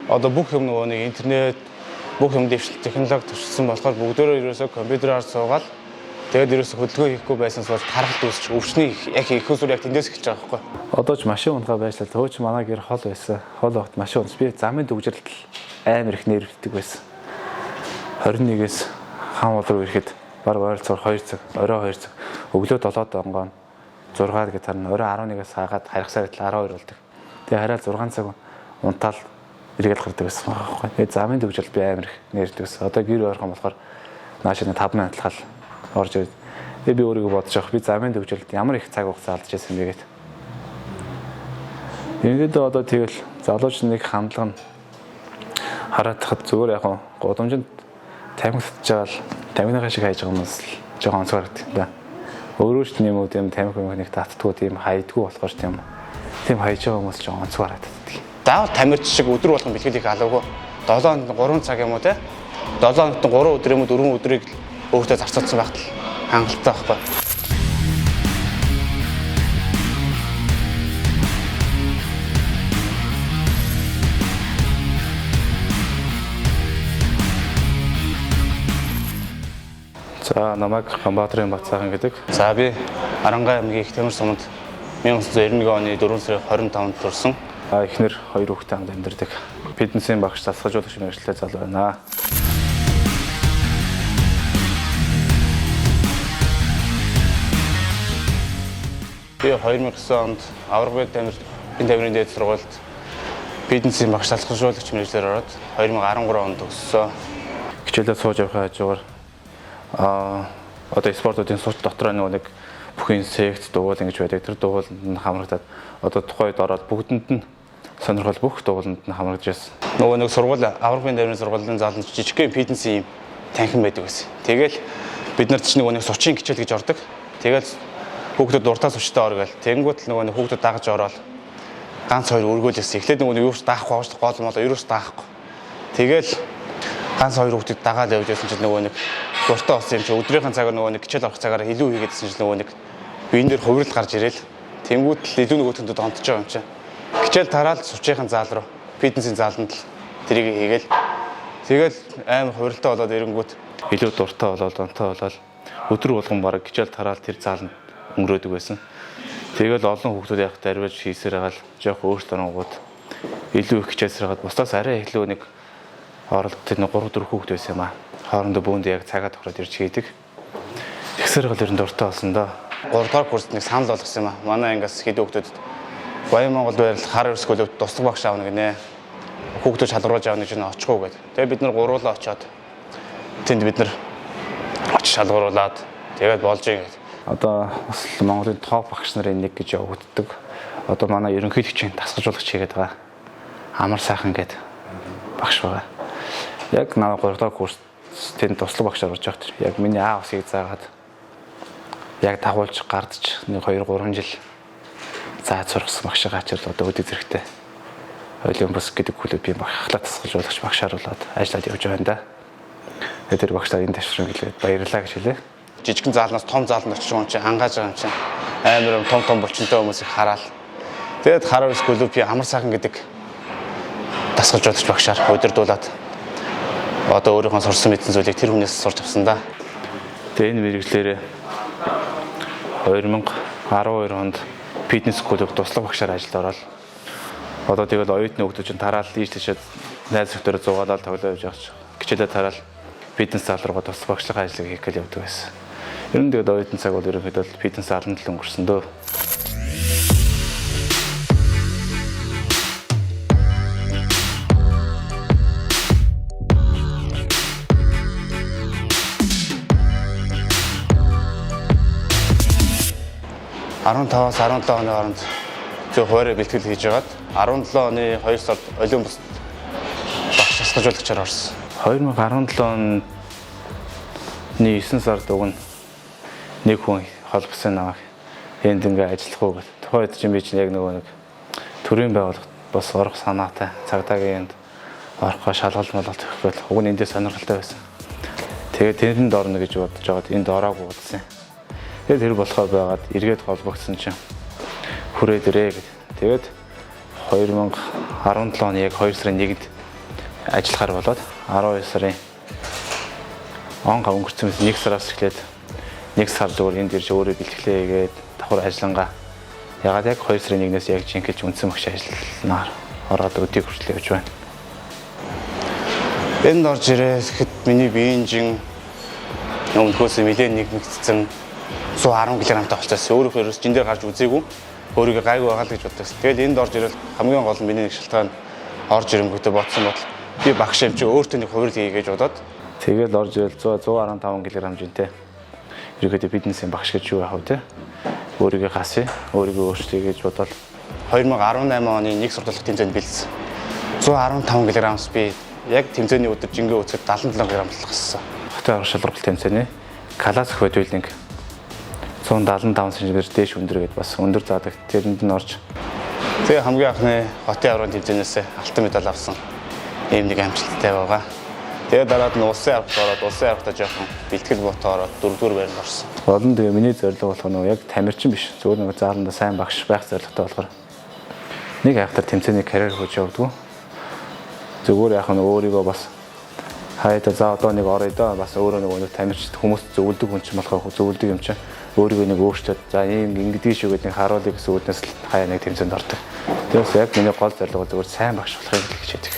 Одоо бүх юм нөгөө нэг интернет, бүх юм дэвшил технологи төрсөн болохоор бүгдөө ерөөсөө компьютераар суугаад тэгээд ерөөсөө хөдөлгөөн хийхгүй байсанс бол тархалт үүсч өвчний яг их усүр яг тэндээс эхэлж байгаа байхгүй. Одоо ч машин унахаа байшлаа. Төөч манай гэр хол байсан. Хол багт машин унас. Би замын дүгжрэлт амар их нервтдэг байсан. 21-ээс хаан уул руу ирэхэд баг ойролцоогоор 2 цаг, орой 2 цаг, өглөө 7-д онгоон 6 гэж тарна. Орой 11-ээс хаагаад харихсаар идэл 12 болдог. Тэгээ хараа 6 цаг унтаал эргээд гардаг байсан байхгүй. Тэгээ замын дүгжрэлт би амар их нервтдэг байсан. Одоо гэр ойрхон болохоор нааш нэг 5 минут хал орж ирээд тэгээ би өөрийгөө бодож явах. Би замын дүгжрэлт ямар их цаг хугацаа алдчихсан бэ гэд. Ингээд одоо тэгэл залууч нэг хандлага нь хараад тахад зүгээр яг гудамжинд тамхи татж байгаа л тамхиныхаа шиг хайж байгаа хүмүүс л жоохон онцгой харагддаг юм да. Өөрөө ч юм уу тийм тамхи мэх нэг татдгүй тийм хайдгүй болохоор тийм хайж байгаа хүмүүс жоохон онцгой харагддаг. Заавал тамирч шиг өдөр болгон бэлтгэл хийх алаагүй. 7 хоногт 3 цаг юм уу те? 7 хоногт 3 өдөр юм уу 4 өдрийг өөртөө зарцуулсан байхад л хангалттай байхгүй. За намайг Ганбаатарын Батцаахан гэдэг. За би Арангай аймгийн Их Темир суманд 1991 оны 4 сарын 25-нд төрсэн. Эхнэр 2 хүүхэдтэй хамт амьдардаг. Фитнесийн багш, засгажуулагч мэргэжлээ залуу байна. Би 2009 онд Аваргын Тамир Тамирын дээд сургуульд фитнесийн багш, засгажуулагч мэргэжлээр ороод 2013 онд төгссөн. Хичээлээ сууж явахын хажуугаар одоо спортуудын сууч дотор нөгөө нэг бүхэн секц дугуул ингэж байдаг. Тэр дугууланд нь хамрагдаад одоо тухайн үед ороод бүгдэнд нь сонирхол бүх дугууланд нь хамрагдаж байсан. Нөгөө нэг сургууль Аваргын Тамирын сургуулийн зааланд жижигхэн фитнесийн юм танхим байдаг байсан. Тэгэл бид нар чинь нөгөө нэг сучийн хичээл гэж ордог. Тэгэл хүүхдүүд дуртай сучтай ор гэл. Тэнгүүт л нөгөө нэг хүүхдүүд дагаж ороод ганц хоёр өргөөлөөс. Эхлээд нөгөө нэг юу ч даахгүй байгаа шүү дээ. Гол мол ерөөс даахгүй. Тэгэл ганц хоёр хүүхдийг дагаад явж байсан чинь нөгөө нэг дуртай болсон юм чи өдрийнхэн цагаар нөгөө нэг хичээл орох цагаараа илүү хийгээдсэн чинь нөгөө нэг биен дээр хувирал гарч ирээл. Тэнгүүт л илүү нөгөөтөндөө донтож байгаа юм чи. Хичээл тараал сучийнхын заал руу, фитнесийн зааланд л тэрийг хийгээл. Тэгэл амар хувиралтай болоод ирэнгүүт Илүү дуртай болоод донтой болоод өдөр болгон бараг хичээл тараал тэр зааланд өнгөрөөдөг байсан. Тэгэл олон хүүхдүүд яг дарвиж хийсээр байгаа л жоох өөрчлөлт оронгууд илүү их хичээлсээр хагаад бусдаас арай илүү нэг оролт тэр нэг 3 4 хүүхд байсан юм аа. Хоорондоо бөөнд яг цагаа тохироод ирж хийдэг. Тэгсээр гол ер нь дуртай болсон доо. 3 дугаар курст нэг санал болгосон юм аа. Манай ангиас хэд хүүхдүүдэд Баян Монгол байрлал хар өрс клубт туслах багш аавна гинэ. Хүүхдүүд шалгаруулж аавна гэж нь очихгүй гэд. Тэгээ бид нар гуруулаа очиод тэнд бид нар очиж шалгаруулад тэгээд болж ийн гэд. Одоо бас Монголын топ багш нарын нэг гэж явагддаг. Одоо манай ерөнхийлөгчийн дасгалжуулагч хийгээд байгаа. Амар сайхан гээд багш байгаа. Яг манай 3 дахь курс тэнд туслах багш орж явахт яг миний А усыг заагаад яг дагуулж гардж 1 2 3 жил зааж сургасан багшгаа ачаал одоо өдөө зэрэгтэй Олимпос гэдэг клуб би багшлаа дасгалжуулагч багшааруулад ажиллаад явж байгаа юм да. Тэгээд тэр багшаа энэ ташрын гэлээд баярлалаа гэж хэлээ. Жижигхэн заалнаас том зааланд очиж байгаа юм чи ангааж байгаа юм чи амар юм том том булчинтай хүмүүсийг хараал. Тэгээд хар өрс клуб би амар сайхан гэдэг дасгалжуулагч багшаар удирдуулаад одоо өөрийнхөө сурсан мэдсэн зүйлийг тэр хүнээс сурч авсан да. Тэгээ энэ мэргэжлээрээ 2012 онд фитнес клуб туслах багшаар ажилд ороод одоо тэгэл оюутны хүүхдүүд чинь тараал ийш тийшээ найз нөхдөөрөө зугаалаад тоглоо явж байгаа ч хичээлээ тараал фитнес зал руугаа туслах багшлахын ажлыг хийх гэж явдаг байсан. Ер нь тэгээд оюутан цаг бол ерөнхийдөө фитнес заланд л өнгөрсөн дөө. Арван-таваас 17 оны хооронд зөв хуваарь бэлтгэл хийж байгаад 17 оны 2 сард Олимпост багш дасгалжуулагчаар орсон. 2017 оны 9 сард уг нь нэг хүн холбосон намайг энд ингээ ажиллах уу гэд. Тухайн үед чинь би чинь яг нөгөө нэг төрийн байгууллагт бас орох санаатай цагдаагийн энд орохгүй шалгалт малгалт өгөхгүй л уг нь эндээ сонирхолтой байсан. Тэгээд тэрэнд орно гэж бодож байгаад энд ороогүй удсан. Тэгээд тэр болохоор байгаад эргээд холбогдсон чинь хүрээд ирээ гэд. Тэгээд 2017 оны яг 2 сарын 1-нд Ажиллахаар болоод 12 сарын он га өнгөрцөн 1 сараас эхлээд 1 сар зүгээр энд ирж өөрөө бэлтгэлээ хийгээд давхар ажиллангаа ягаад яг 2 сарын 1-ээс яг жинхэнэ үндсэн багш ажилланаар ороод өдийг хүртэл явж байна. Энд орж ирэхэд миний биеийн жин өмнөхөөс нэлээд нэгмэгдсэн 110 кг-тай болчихсон. Өөрөөр ерөөс жин дээр гарч үзээгүй. Өөрийгөө гайгүй байгаа л гэж боддог. Тэгэл энд орж ирэл хамгийн гол нь миний нэг шалтгаан орж ирэнгүүтээ бодсон бодол би багш юм чи өөртөө нэг хувирал хийе гэж бодоод тэгэл орж ирэл 100 115 кг жинтэй. Ерөнхийдөө бизнесийн багш гэж юу яах вэ те? Өөрийгөө хасъя, өөрийгөө өөрчлөе гэж бодоод 2018 оны нэг сурталчлах тэмцээнд бэлдсэн. 115 кг-аас би яг тэмцээний өдөр жингээ үзэхэд 77 кг болгосон. Хотын арга шалралт тэмцээний Калас бодибилдинг 175 см дээш өндөр гэдээ бас өндөр заадаг. Тэрэнд нь орж тэгээ хамгийн анхны хотын аврагын тэмцээнээс алтан медаль авсан. Ийм нэг амжилттай байгаа. Тэгээ дараад нь улсын аврагт ороод улсын аврагтаа жоохон бэлтгэл ботоо ороод дөрөвдүгээр байранд орсон. Гол нь тэгээ миний зорилго болох нь яг тамирчин биш. Зүгээр нэг зааланда сайн багш байх зорилготой болохоор нэг айхтар тэмцээний карьер хөөж явдггүй. Зүгээр яг нь өөрийгөө бас хаяада за одоо нэг орё доо бас өөрөө нэг тамирчид хүмүүс зөвлөдөг хүн чинь болохоор зөвлөдөг юм чинь өөрийгөө нэг өөрчлөөд за ийм ингэдгийг шүү гэдэг нэг харуулъя гэсэн үднэс л хаяа нэг тэмцээнд ордог. Тэгээс яг миний гол зорилго зүгээр сайн багш болохыг л хичээдэг.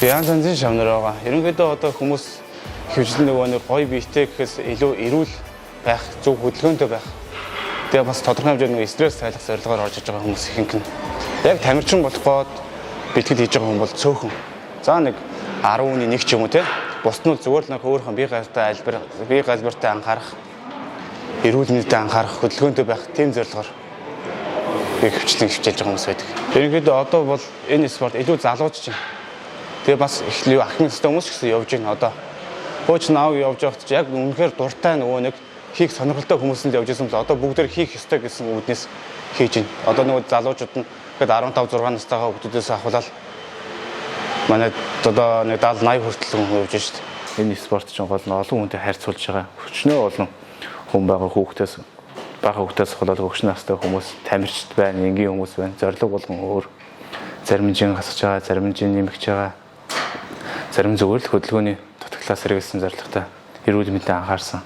Янз янзын шавнар байгаа. Ерөнхийдөө одоо хүмүүс хөвжлөн нөгөө нэг гоё биетэй гэхээс илүү эрүүл байх, зөв хөдөлгөөнтэй байх. Тэгээ бас тодорхой хэмжээний нөгөө стресс тайлах зорилгоор орж иж байгаа хүмүүс ихэнх нь. Яг тамирчин болох гээд бэлтгэл хийж байгаа хүн бол цөөхөн. За нэг 10 хүний нэг ч юм уу те. Бусд нь зүгээр л нэг өөрийнхөө бие галтай альбар, бие галбартай анхаарах, эрүүл мэндэд анхаарах, хөдөлгөөнтэй байх тийм зорилгоор би хөвчлэн хөвчилж байгаа хүмүүс байдаг. Ерөнхийдөө одоо бол энэ спорт илүү залууч чинь. Тэгээ бас их ахын өстэй хүмүүс ч гэсэн явж байна одоо. Хууч наав явж байхад чи яг үнэхээр дуртай нөгөө нэг хийх сонирхолтой хүмүүс нь л явж исэн бол одоо бүгдээр хийх ёстой гэсэн үүднээс хийж байна. Одоо нөгөө залуучууд нь тэгэхэд 15 6 настайгаа хүүхдүүдээс ахуулаад манай одоо нэг 70 80 хүртэл хүн явж байна шүү дээ. Энэ спорт чинь гол нь олон хүнтэй харьцуулж байгаа. Өчнөө олон хүн байгаа хүүхдээс бага хүүхдээс болоод хөгшин настай хүмүүс тамирчид байна, энгийн хүмүүс байна. Зорилго болгон өөр. Зарим нь жин хасаж байгаа, зарим нь жин нэмэгч байгаа. Зарим зүгээр л хөдөлгөөний дутагдлаас сэргээсэн зорилготой эрүүл мэндэд анхаарсан.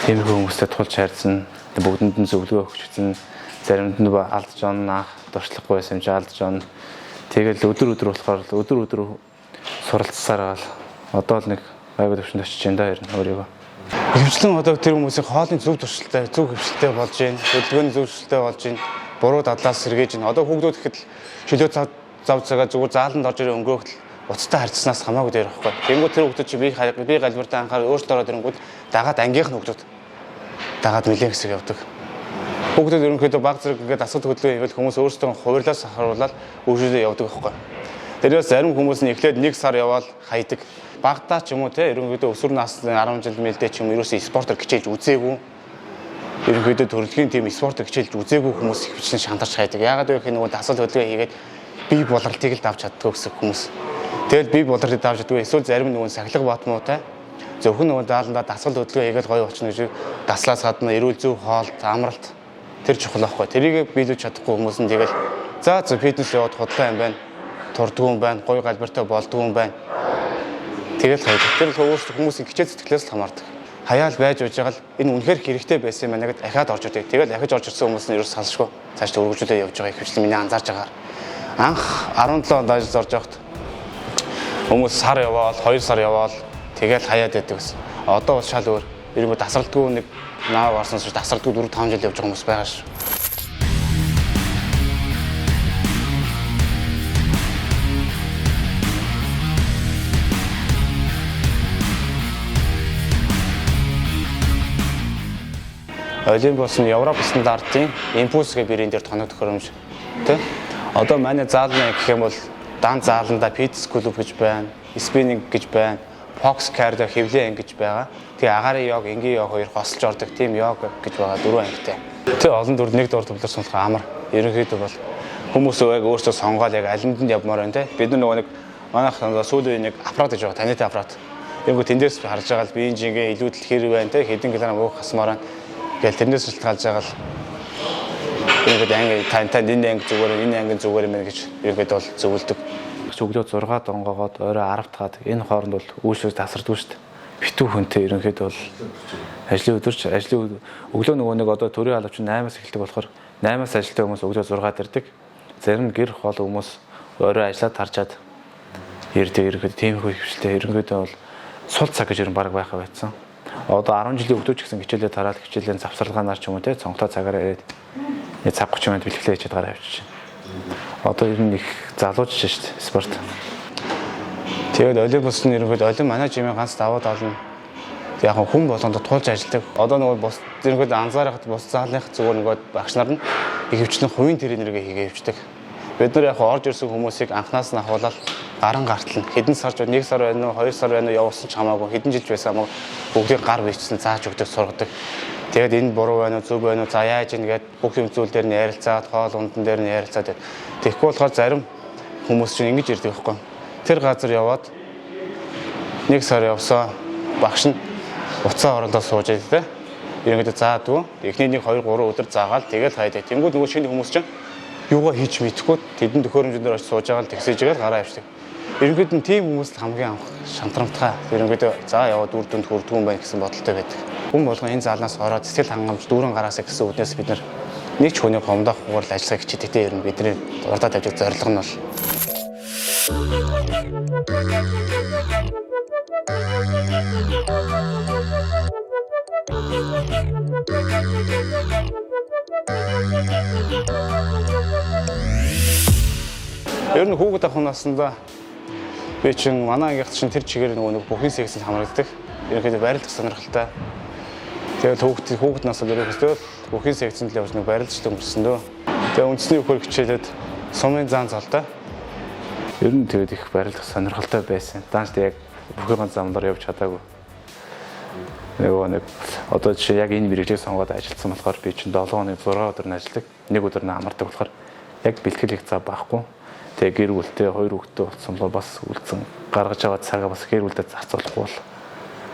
Тиймэрхүү хүмүүстэй тулж харьцсан, бүгдэнд нь зөвлөгөө өгч гэсэн. Заримд нь алдж онно, анх туршлагагүй байсан юм чи алдж онно. Тэгэл өдөр өдөр болохоор өдөр өдөр суралцсаар гал одоо л нэг гайгүй төвшөнд очиж байна да ер нь өөрийгөө. Хөвчлэн одоо тэр хүмүүсийн хоолны зөв туршилтай, зөв хөвчлөлтэй болж байна. Хөдөлгөөний зөв туршилтай болж байна. Буруу дадлаас сэргээж байна. Одоо хүүхдүүд гэхэд чөлөө зав цагаа зүгээр зааланд орж ирээ өнгөрөөхөл уцтай харьцснаас хамаагүй дээр байхгүй. Тэнгүүд тэр хүүхдүүд чи бие галбиртай анхаар өөрчлөлт ороод ирэнгүүт дагаад ангийнх нь хүүхдүүд дагаад нэлээн хэсэг явдаг. Хүүхдүүд ерөнхийдөө баг зэрэг ингээд дасгал хөдөлгөөн хийвэл хүмүүс өөрсдөө хувирлаас харуулаад өөрсдөө явдаг байхгүй. Тэрээс зарим хүмүүс нь эхлээд 1 сар яваал хайдаг. Багтаа ч юм уу те ерөнхийдөө өсвөр насны 10 жил мэлдэ ч юм ерөөсөө спортоор хичээлж үзээгүй. Ерөнхийдөө төрөлхийн тийм спортоор хичээлж үзээгүй хүмүүс их хвчлэн шантарч хайдаг. Яагаад вэ гэхээр нөгөө дасгал хөдөлгөөн хийгээд бие булралтыг л давж чаддгүй гэсэн хүмүүс. Тэгэл бие булралтыг давж чаддгүй. Эсвэл зарим нөгөө сахилга батмуутай зөвхөн нөгөө зааландаа дасгал хөдөлгөөн хийгээд гоё болчихно гэж даслаас гадна эрүүл зөв хоолт, амралт тэр чухал байхгүй. Тэрийг биелүүлж чадахгүй хүмүүс нь тэгэл за фитнес яваад худлаа юм байна. Турдгүй юм байна, гоё галбиртай болдгүй юм байна. Тэгэл хайдаг. Тэр л өөрсдөө хүмүүсийн хичээл зүтгэлээс л хамаардаг. Хаяал байж байгаа л энэ үнэхээр хэрэгтэй байсан юм байна гэд ахаад орж ирдэг. Тэгэл ахиж орж ирсэн хүмүүс нь ерөөс салшгүй цааш өргөжлөө явж байгаа их хвчлэн миний анзаарч байгаагаар. Анх 17 онд ажиллаж орж байхад хүмүүс сар яваал, 2 сар яваал тэгэл хаяад байдаг гэсэн. Одоо бол шал өөр. Ерөнхийдөө тасралтгүй нэг наав орсноос тасралтгүй 4 5 жил явж байгаа хүмүүс байгаа шүү. Олимпус нь Европ стандартын импульс гэх брэнд дээр тоног төхөөрөмж тий. Одоо манай заалны гэх юм бол дан зааланда фитнес клуб гэж байна, спиннинг гэж байна, Fox cardio хэвлэн анги гэж байгаа. Тэгээ агаарын йог, энгийн йог хоёр хосолж ордог тийм йог гэж байгаа дөрвөн ангитай. Тэг олон дүр нэг дур төвлөрсөн болохоор амар. Ерөнхийдөө бол хүмүүс яг өөрсдөө сонгоол яг алинд нь явмаар байна те. Бид нар нөгөө нэг Манайх сүүлийн нэг аппарат гэж байгаа, танитай аппарат. Ерөнхийдөө тэндээс харж байгаа л биеийн жингээ илүүдэл хэр байна те, хэдэн килограмм өөх хасмаар байна гэл тэрнээс шалтгаалж байгаа л ерөнхийдөө анги тань энэ анги зүгээр, энэ анги зүгээр юм байна гэж ерөнхийдөө бол зөвлөдөг. Өглөө 6 донгоогоод орой 10 таад энэ хооронд бол үйлчлэг тасардгүй шүү дээ. Битүү хүнтэй ерөнхийдөө бол ажлын өдөрч ажлын өглөө нөгөө нэг одоо төрийн албач 8-аас эхэлдэг болохоор 8-аас ажилтай хүмүүс өглөө 6-ад ирдэг. Зарим гэр хоол хүмүүс орой ажиллаад тарчаад ирдэг. Ерөнхийдөө тиймэрхүү хөвчлээ. Ерөнхийдөө бол сул цаг гэж ер нь баг байхаа байсан. Одоо 10 жилийн өгдөөч гэсэн хичээлээ тараал хичээлийн завсарлагаанаар ч юм уу те цонхтой цагаараа ирээд цаг 30 минут бэлтгэлээ хийчихэд гараа явчих. Одоо ер нь их залууч шүү дээ спорт. Тэгээд Олимпус нь ерөнхийдөө Олимп манай жимийн ганц давуу тал нь яг хүн болгонд тулж ажилладаг. Одоо нөгөө бус ерөнхийдөө анзаарахад бус заалынх зүгээр нөгөө багш нар нь ихэвчлэн хувийн тренергээ хийгээ явждаг. Бид нар яг орж ирсэн хүмүүсийг анханаас нь ахуулаад гаран гартал нь хэдэн сарч 1 сар байна уу 2 сар байна уу явуулсан ч хамаагүй хэдэн жилч байсан хамаагүй бүгдийг гар бичсэн зааж өгдөг сургадаг. Тэгээд энэ буруу байна уу зөв байна уу за яаж ийн гээд бүх юм зүйл дээр нь ярилцаад хоол ундан дээр нь ярилцаад тэгэхгүй болохоор зарим хүмүүс чинь ингэж ирдэг байхгүй. Тэр газар яваад 1 сар явсан багш нь уцаа орондоо сууж байдаг те. Ерөнхийдөө заадгүй. Эхний 1 2 3 өдөр заагаал тэгэл хайдаг. Тэнгүүд нөгөө шинэ хүмүүс чинь юугаа хийж мэдэхгүй тэдэн төхөөрөмжөөр очиж сууж байгаа л тэгсэж байгаа л гараа явчихдаг. Ерөнхийдөө нь тийм хүмүүс л хамгийн анх шантрамтгай. Ерөнхийдөө за яваад үр дүнд хүрдгүй юм байна гэсэн бодолтой байдаг. Хүн болгон энэ заалнаас ороод сэтгэл хангамж дүүрэн гараасаа гэсэн үднээс бид нар нэг ч хүний гомдоохгүйгээр л ажиллах хичээдэг те. Ер нь бидний урдаа тавьж зорилго нь бол ер нь хүүхэд ахын наснда би чинь манай ангийнх чинь тэр чигээр нөгөө нэг бүхний секцэнд хамрагддаг. Ерөнхийдөө барилдах сонирхолтой. Тэгэл хүүхэд нас бол ерөнхийдөө бүхний секцэнд л явж нэг барилдаж өнгөрсөн дөө. Тэгээ үндэсний өхөр хичээлээд сумын зан цолтой. Ер нь тэгээд их барилдах сонирхолтой байсан. Даанч яг бүхийгэн замдаар явж чадаагүй. Нөгөө нэг одоо жишээ яг энэ мэргэжлийг сонгоод ажилласан болохоор би чинь 7 хоног 6 өдөр нь ажилладаг. Нэг өдөр нь амардаг болохоор яг бэлтгэл их зав байхгүй. Тэгээ гэр бүлтэй 2 хүүхэдтэй болсон бол бас үлдсэн гаргаж аваад цагаа бас гэр бүлдээ зарцуулахгүй бол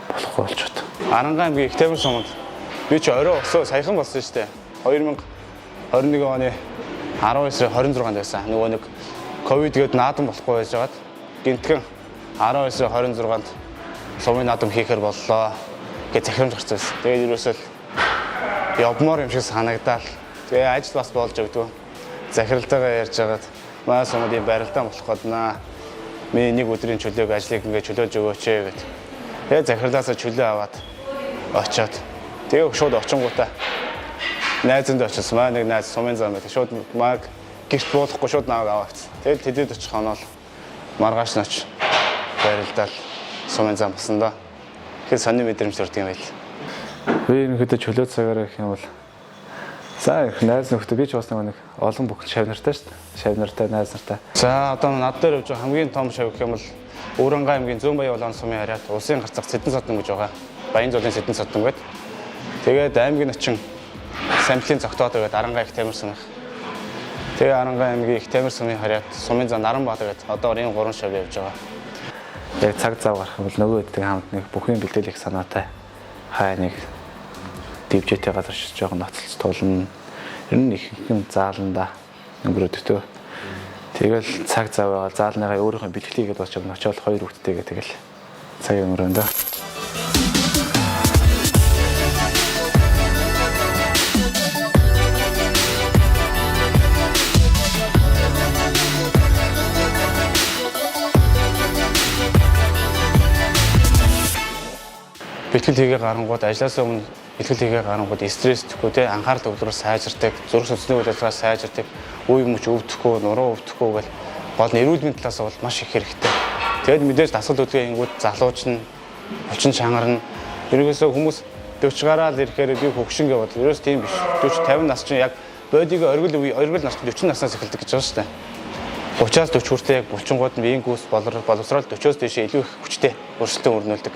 болохгүй болчиход. Аранга аймгийн их тайван суманд би чи орой осоо саяхан болсон шүү дээ. 2021 оны 12 сарын 26-нд байсан. Нөгөө нэг ковид гээд наадам болохгүй байж байгаад гинтгэн 12 сарын 26-нд сумын наадам хийхээр боллоо гэж захирамж гарсан байсан. Тэгээд ерөөсөө явмаар юм шиг санагдаал. Тэгээ ажил бас болж өгдөө. Захиралтайгаа ярьж байгаад манай сумад ийм барилдаан болох гээд наа. Миний нэг өдрийн чөлөөг ажлыг ингээд чөлөөлж өгөөч гэд. Тэгээ захирлаасаа чөлөө аваад очиод. Тэгээ шууд очингуудаа найзанд очсон. Манай нэг найз сумын зам байдаг. Шууд маг гэрт буулгахгүй шууд наваг аваавцсан. Тэгээд тэдэд очих хоноол маргааш нь оч барилдаал сумын зам болсон доо. Тэгэхээр сонин мэдрэмж төрдөг юм байл. Би ерөнхийдөө чөлөө цагаараа гэх юм бол за их найз нөхдөд би ч бас нэг олон бүх шав нартай шүү дээ. Шав нартай, найз нартай. За одоо над дээр явж байгаа хамгийн том шав гэх юм бол Ууранга аймгийн Зүүн Баян улаан сумын харьяат улсын гарцах Сэдэн содон гэж байгаа. Баян зулын Сэдэн содон гэдэг. Тэгээд аймгийн очин самтлын зогтоод гэдэг Аранга их тамир сумын. Тэгээ Аранга аймгийн их тамир сумын харьяат сумын зан Наранбаатар гэдэг одоо энэ 3 шав явж байгаа. Яг цаг зав гарах юм бол нөгөө хэдийн хамт нэг бүхэн бэлтгэл их санаатай хай нэг дивжээтэй газар шиж жоохон ноцолж тулна. Ер нь ихэнх нь зааланда өнгөрөөдөг төө. Тэгэл цаг зав байгаа заалныхаа өөрийнхөө бэлтгэлийг хийгээд болж очоод хоёр хүүхэдтэйгээ тэгэл цаг өнгөрөөндөө. Бэлтгэл хийгээ гарангууд ажлаасаа өмнө бэлтгэл хийгээ гарангууд стресс тэхгүй те анхаарал төвлөрөл сайжирдаг, зүрх судасны үйл ажиллагаа сайжирдаг, үе мөч өвдөхгүй, нуруу өвдөхгүй гэл гол нь эрүүл мэндийн талаас бол маш их хэрэгтэй. Тэгээд мэдээж дасгал хөдөлгөөн ингүүд залууч нь булчин чангарна. Ерөнхийдөө хүмүүс 40 гараал ирэхээр би хөгшин гэж бодлоо. Ерөөс тийм биш. 40 50 нас чинь яг бодиго оргил үе оргил нас 40 наснаас эхэлдэг гэж байгаа шүү дээ. 30-аас 40 хүртэл яг булчингууд нь биеийн гүйс боловсрол 40-оос дээшээ илүү их хүчтэй өрсөлдөөн өрнүүлдэг.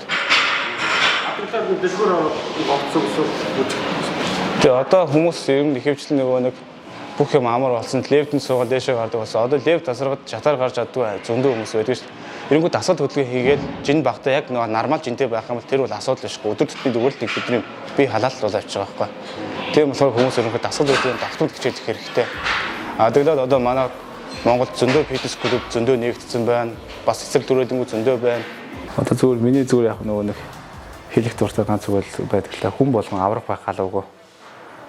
Тэгээ одоо хүмүүс ер нь ихэвчлэн нөгөө нэг бүх юм амар болсон. Лефтэнд суугаад дээшээ гардаг болсон. Одоо лефт тасаргаад чатаар гарч чаддгүй зөндөө хүмүүс байдаг шүү дээ. Эрэнгүүд дасгал хөдөлгөөн хийгээл жин багтаа яг нөгөө нормал жинтэй байх юм бол тэр бол асуудал биш. Өдөр тутмын зүгээр л нэг бидний бие халаалт бол авчиж байгаа байхгүй. Тийм болохоор хүмүүс ерөнхийдөө дасгал хөдөлгөөн давтамж хичээлэх хэрэгтэй. А тэгэлээд одоо манай Монголд зөндөө фитнес клуб зөндөө нээгдсэн байна. Бас эсрэг түрээлэнгүү зөндөө байна. Одоо зүгээр миний зүгээр яг нөгөө нэг хэлэх дуртай ганц үг бол байдаг л та. Хүн болгон аврах байх галуугүй.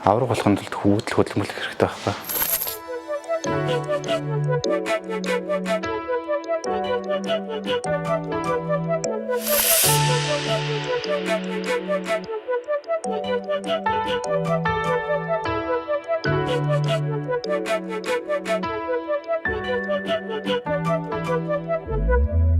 Аврах болохын тулд хөвгөл хөдөлмөрлөх хэрэгтэй байхгүй. Thank you.